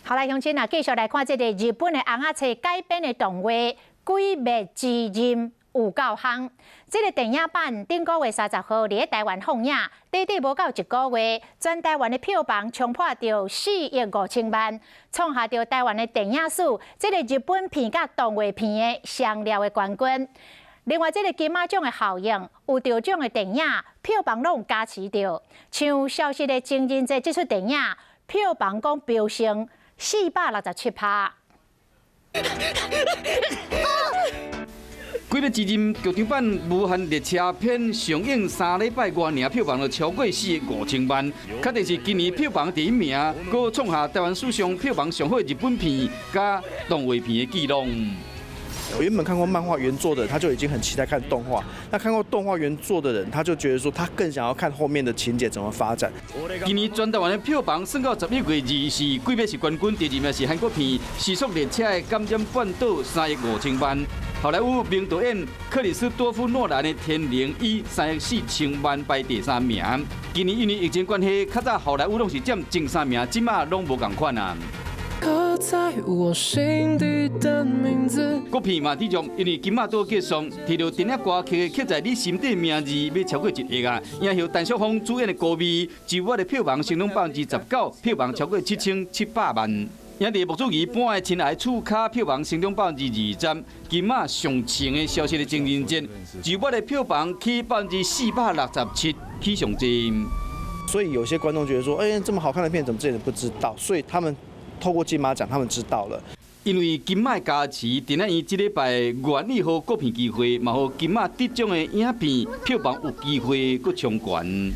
好來，鄉親啊，繼續來看這个日本的尪仔冊改編的動畫《鬼滅之刃》有夠夯。這个電影版頂個月30號佇咧台灣放映，短短無夠一個月，全台灣的票房衝破著4億5千萬，創下著台灣的電影史這个日本片佮動畫片的雙料的冠軍。另外，這个金馬獎的效應，有得獎的電影票房攏有加持著，像《消失的情人節》這齣電影，票房講飆升467趴。《鬼滅之刃》劇場版無限列車篇上映3禮拜外爾，票房就超過4億5千萬，確定是今年票房第一名，閣創下台灣史上票房上好日本片佮動畫片的紀錄。原本看過漫畫原作的，他就已經很期待看動畫。那看過動畫原作的人，他就覺得說他更想要看後面的情節怎麼發展。今年全台灣的票房算到11月24，鬼滅是冠軍，第二名是韓國片《屍速列車》的感染半島3億5千萬。好萊塢名導演克里斯多夫諾蘭的《天能》以3億4千萬排第三名。今年因為疫情關係，較早好萊塢攏是佔前三名，這馬攏無仝款啊。刻在我心底的名字。國片嘛繼續，因為金馬都結束，提著電影歌曲刻在你心底名字，欲超過1億啊！影后陳淑芳主演的《孤味》，周末的票房成長29%，票房超過7700萬。影帝莫祖兒扮的《親愛厝跤》票房成長20%，金馬上前的消失的情人節，周末的票房起467%，起上濟。所以有些觀眾覺得說，哎，這麼好看的片，怎麼之前不知道？所以他們透過金馬獎，他們知道了。因為金馬加持，電影院這禮拜願意予國片機會，嘛予金馬得獎的影片票房有機會閣衝懸。